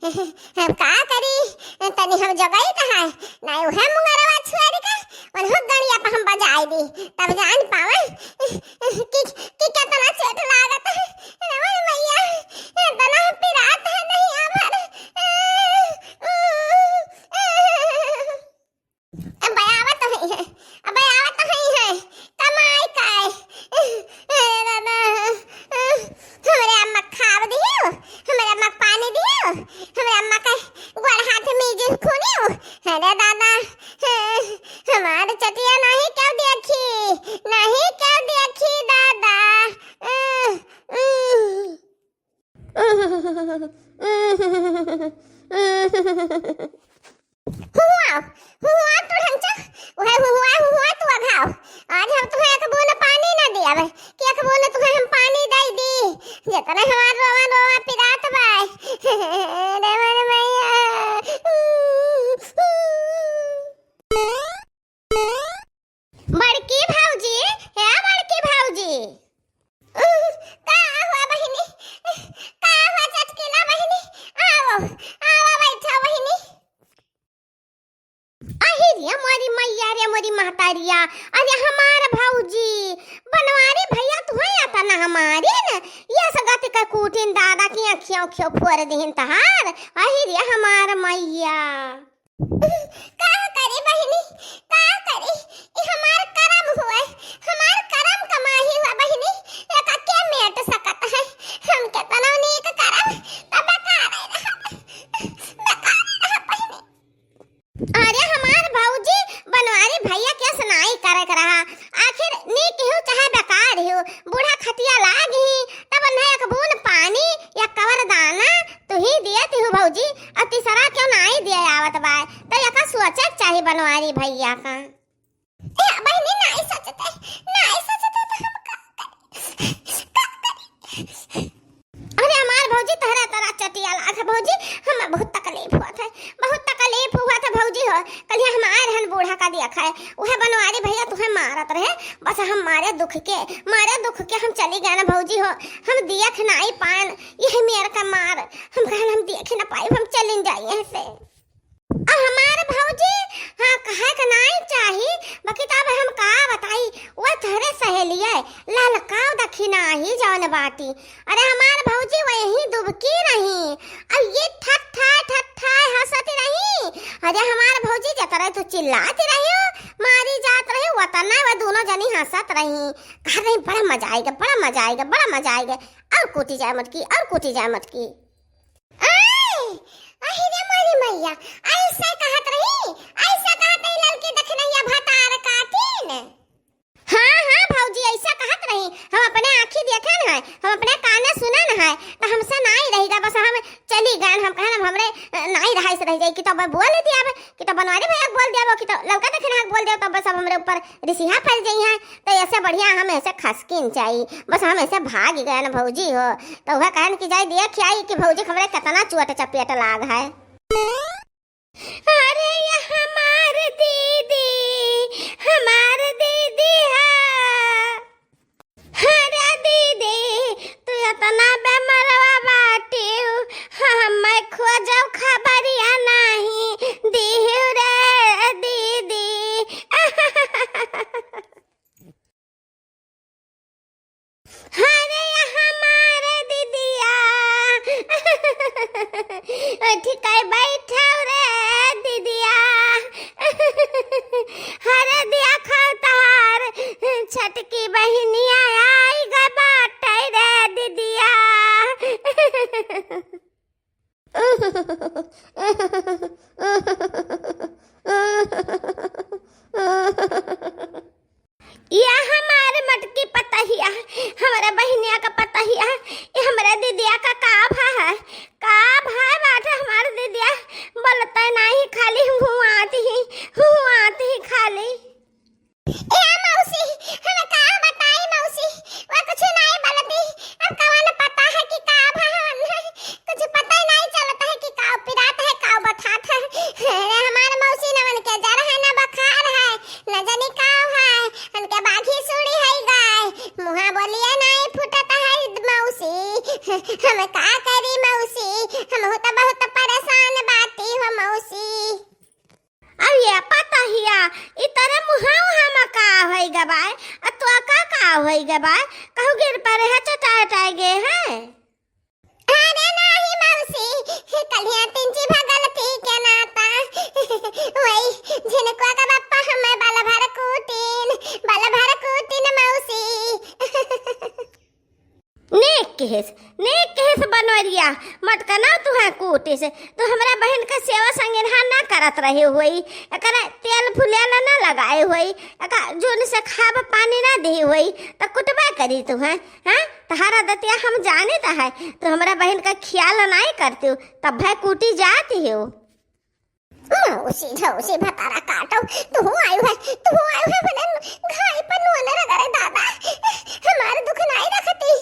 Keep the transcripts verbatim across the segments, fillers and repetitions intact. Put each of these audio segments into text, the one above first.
हम का करी, तनी हम जगई त है, नाहीं उहे मुंगरवा छुअर का, उन्हों गड़िया पे हम बजाई दी, तब जान पावे कि, कि केतना चोट लागत है। अरे मोर मैया, एतना पिरात है नहीं आवर। अब आवत हई है, अब आवत हई है, कमाई काय। अरे दादा, हमरे अम्मा खाब दियो, हमरे अम्मा पानी दियो, हमरे अम्मा के गोड़ हाथ मीजिन खुनियो। अरे दादा, हमार चटिया नहीं क्यों देखी, नहीं क्यों देखी दादा। हुआ, हुआ, टुढ़ंचा, उहे हुआ, हुआ तू अघाव। आज हम तुहे एक बूंद पानी ना दियावे, कि एक बूंद तुहे हम पानी दई दी। जेतने हमार रोवा, रोवा पिरात बाय। रे मोर मैया। बड़की भौजी, हे बड़की भौजी। उह, का हुआ बहिनी? का हुआ चटकीला बहिनी? आओ, आओ बैठो बहिनी। अहि रे मोरी मैया रे मोरी महतारिया, अरे हमार भौजी, बनवारी भैया तुहे आता ना हमारे न, ये सगत का कूटिन दादा की अखियों अखियों फोर दिहिन तहार, अहि रे हमार मैया। का करी बहिनी, का करी? ई हमार करम हुए, हमार करम कमाही हुआ बहिनी। एका के मेट सकत है? हम केतनो नीक करम, तब बेकार रहा, बेकार रहा बहिनी। अरे हमार भौजी, बनवारी भैया के सुनाई करे के रहा। आखिर नीक हियो चाहे बेकार हियो, बूढ़ा खटिया लाग ही, तब उन्हें एक बूंद पानी या कवर दाना तू ही दिए तिहु भौजी, और तीसरा क्यों नाई दिए आवत बाय? तो यका सोचे के चाही बनवारी भैया का। ए बहिनी, नाई सोचते, नाई सोचते तो हम का करी? का करी? अरे हमार भौजी, तहरा तरह चटिया लाग है भौजी, हमें बहुत तकलीफ हुआ था, बहुत तकलीफ हुआ था भौजी हो। कल ये हम आए रहन बूढ़ा का दिया खाए, वह बनवारी भैया तुहे मारत रहे, बस हम मारे दुख के, मारे दुख के हम चली गए ना भौजी हो। हम दिया खे नाई पान, यही मेर का मार, हम कहन हम देख न पाई, हम चलिन जाई यहाँ से। अब हमार भौजी, हाँ, कहे के नाई चाही, बाकी तो अब हम का बताई, वह तोहरे सहेलिया ललकाव दखिना ही जौन बाटी। अरे हमार भौजी वही दुबकी रही, अब ये ठक ठाय ठक ठाय हंसत रही। अरे हमार भौजी जतरे तू चिल्लात रही हो, मारी जात रही, वतना वह दोनों जनी हंसत रही। कह रही बड़ा मजा आएगा, बड़ा मजा आएगा, बड़ा मजा आएगा। और कूटी जाए मटकी, और कूटी जाए मटकी। आय, अहि रे मोरी मैया, ऐसे कहत रही, ऐसे कहत रही ललकी दखिनैया भतार काटिन। हाँ, हाँ भौजी, ऐसे कहत रही, हम अपने आँखी देखे न है, हम अपने काने सुने न है, तो हमसे नाई रहिगा, बस हम चली गए, हम कहन अब हमरे, अ, नाई रहा से रह जाई, कि तो अब बोल दिया अब, कि तो बनवारी भैया के बोल दिया, कि तो ललका दखिनहा के बोल दिया, तो बस अब हमरे ऊपर रिसिहा फैल जाई है। तो ऐसे बढ़िया हम ऐसे खसकिन जाई, बस हम ऐसे भाग गए न भौजी हो। तो वह कहन कि जाई देख आई कि भौजी हमरे कितना चोट चपेट लाग है। अरे ये हमार दीदी, हमार दीदी है। अरे दीदी, तू इतना बेमरवा बाटिउ, हमें खोजो खबरिया नहीं दिहु रे दीदी। अरे हमार दीदिया, उठ के बैठो रे दीदिया। अरे दिया खाओ तहार छोटकी बहिनिया आई ग बाटे रे दीदिया। या हमार मटकी पतहिया, हमरा बहिनिया का पतहिया, ये हमरा दीदिया का का भा है, का भा बाटे हमार दीदिया, बोलते नाही खाली हुआत ही, हुआत ही खाली। ए मौसी, हम का बताई मौसी, वो कुछ नाई बोलती, अब कवन पता है कि का भा है, कुछ पता ही नाई चलता है कि का पिरात है, का बथात है। या मटकना तुहे कूटी से, तू हमरा बहिन के सेवा संगेनहा ना करत रही होई, एकरा तेल फुलेला ना लगाए होई, एका जून से खाब पानी ना दी होई, त कुटबा करी तुहे, हैं? तहार आदतिया हम जानित है, तू हमरा बहिन का ख्याल नाई करती हो, तब भाई कूटी जाती हो। मौसी झौसी भतारा काटो, तू आयु है, तू आयु है, बने घाई पर नून रगड़े दादा, हमार दुख नाई रखती,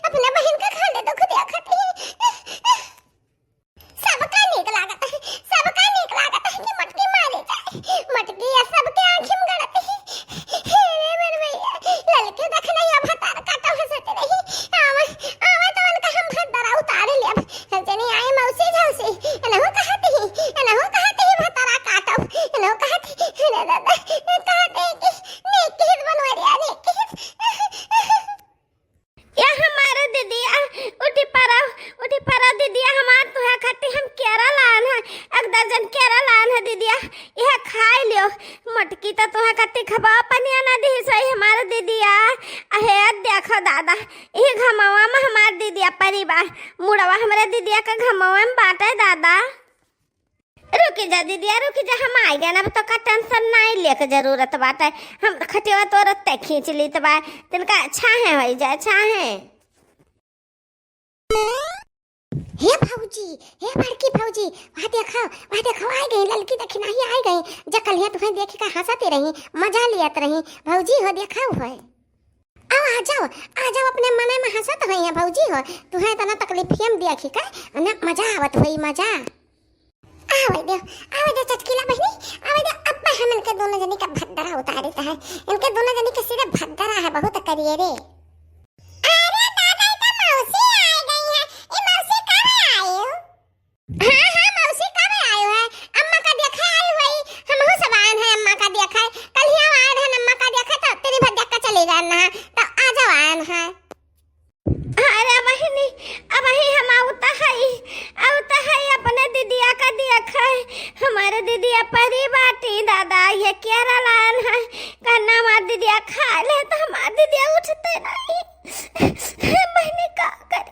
अपने बहिन का खाली दुख देखती। सबका नीक लागत है, सबका नीक लागत है कि मटकी मारी जाए, मटकी या सबके आँखी में गड़त है। हे रे मोर भैया, ललके देख नहीं अब भतार काटो हंसत रही, आवा, आवा तो उनका हम भतारा उतार लेब। जनी आई मौसी झौसी, एनहु कहत ही, एनहु कहत ही भतारा काटो, एनहु कहत ही, अरे दादा, कहत ही कि नीक हित बनवरिया, नीक हित। या हमार दीदिया, उठी परा, उठी परा दीदिया, हमार तुहे खातिर हम केरा लान है, एक दर्जन केरा लान है दीदिया, यह खाई लियो। मटकी तो तुहे खातिर खबा पनिया ना दी सोई हमार दीदिया। अहे देखो दादा, यह घमवा में हमार दीदिया परी बा, मुड़वा हमरे दीदिया के घमवा में बाटे दादा। रुकी जा दीदिया, रुकी जा, हम आइ गए, अब तो का टेंशन नाई लेके जरूरत बाटे। हम खटिया तोरत ते खींच लीत बा, तिनका छाहे होई जाए, छाहे। हे भौजी, हे बड़की भौजी, वहाँ देखो, वहाँ देखो, आइ गई ललकी दखिनाही, आइ गई। जकलिया तुहे देखि के हंसत रही, मजा लियत रही। भौजी हो देखो है। आओ, आ जाओ, आ जाओ, अपने मने में हंसत होई है भौजी हो। तुहे इतना तकलीफियम दिया खी का, ना मजा आवत होई, मजा। आवे दे, आवे दे चटकीला बहिनी, आवे दे। अब हम इनके दोनों जनी का भद्दरा उतारे त है। इनके दोनों जनी के सिरे भद्दरा है, बहुत करिए रे। अरे दादा, ई तो मौसी आ गई है। ई मौसी कब आई हो? हाँ, हाँ, मौसी कब आयो है? अम्मा का देखे आई हुई, हमहू सब आयन है अम्मा का देखे। कल ही आयन है अम्मा का देखे, तो तेरी भर देख के चली गए ना, तो आ जाओ आयन है। अरे बहिनी, अब ही हम आवता है, आवता है अपने दीदिया का देखे। हमारे दीदिया परी बाटी दादा, ये केरा लायन है, कहना हमार दीदिया खा ले, तो हमार दीदिया उठते नहीं। बहिनी का करी?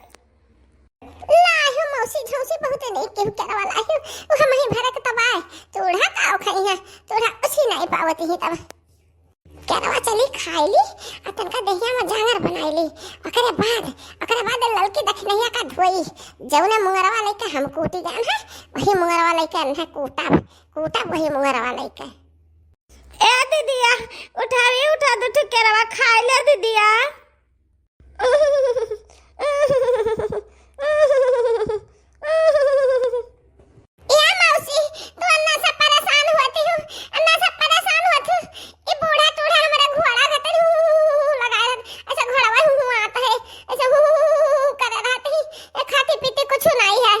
लायो मौसी झौसी बहुत नहीं केहू केरवा लायो, वो हम ही भरक तबाय। तोड़ा काव खाई है, तोड़ा उसी नहीं पावती ही तब। केरवा चली खाई ली, आ तनका दहिया में जांगर बनाई ली। ओकरे बाद, ओकरे बाद ललकी दखिनैया का धोई, जौने मुंगरवा लइके हम कूटी जान है, वही मुंगरवा लइके अन्हे कूटब, कूटब वही मुंगरवा लइके। ए दीदिया, उठावी, उठा दो ठो केरवा खाई ले दीदिया। ए मौसी, तू अन्ना से परेशान होती हो, अन्ना से परेशान होती हो। ई बूढ़ा टूढ़ा हमरा घोड़ा खातिर हू, हू, हू लगाए रहत। ऐसा घोड़वा हू, हू आता है, ऐसा हू, हू, हू करे रहत ही। ए खाती पीती कुछ नहीं है।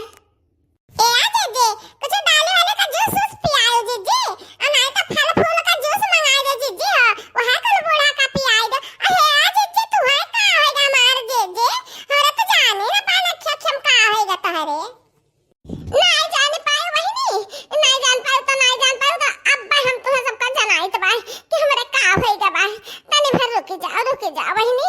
ए आ जीजी, कुछ डाले वाले का जूस वूस पियाओ जीजी, आ नहीं तो फल फूल का जूस मंगाए दे जीजी हो, वहाँ कुल बूढ़ा का पियाई दे। अहे आ जीजी, तू है का होएगा हमार जीजी? हमरा तो जाने ना पाना क्या हम का होएगा तोहरे। नहीं जाने पाए बहिनी, नहीं जान पाए तो नहीं जान पाए तो अब हम तुम्हें सबका जनाई तो बाय कि हमरे का होएगा बाय। तनी भर रुकी जाओ, रुकी जाओ बहिनी।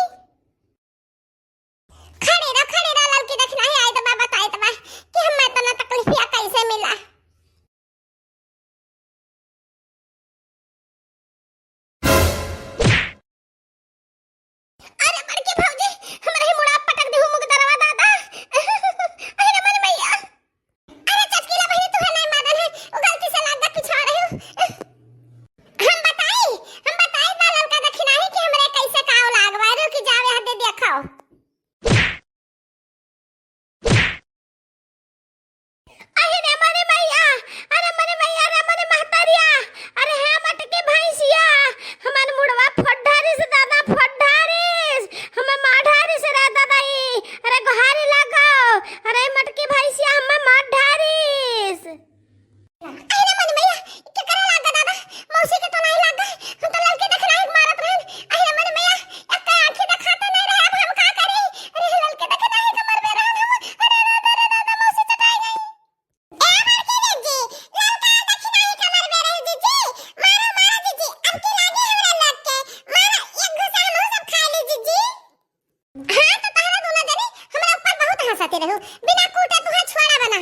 खड़ी रह, खड़ी रह, ललकी दखिनैया आई त बा, बताई त बा कि हम्मे इतना तकलीफिया कैसे मिला। अरे बड़की भौजी, हमरा ही मुड़ा पटक दिहु मुगदरवा दादा। अरे मन मैया। अरे चटकीला बहिनी, तुहे नहीं मादन है, वो गलती से लाग गया, पिछवा रही हूँ। हम बताई, हम बताई बा ललका दखिनैया कि हमरे कैसे काव लागवा, रुकी जावे हदे देखाओ। अरे रे मरे मैया, अरे मरे मैया, रे मरे महतरिया, अरे हे मटकी भैंसिया, हमार मुड़वा फोड्ढारिस दादा, फोड्ढारिस, हमें माढ़ारिस रे दादा ई, अरे गोहारी लगाओ, अरे मटकी भैंसिया, हमें माढ़ारिस। अरे मरे मैया, केकरा लाग दादा, मौसी के तो नहीं लाग, हम तो ललके देख नहीं मारत रहन। अरे मरे मैया, एक आँखी देखाते नहीं रहे, अब हम का करी? अरे ललके देख नहीं कमर में रहन हम, अरे दादा, अरे दादा, मौसी चटाई गई। ए बड़की दीदी, ललका देखी नाही कमर में रही जीजी, मारो, मारो जीजी, अब की लागी हमरा लग के, मारो, एक घुसा हमहू सब खा ली जीजी। हाँ, तो तहरा दोनों जनी हमरा ऊपर बहुत हंसा ते रहू, बिना कूटे तुहा छोड़ा बना।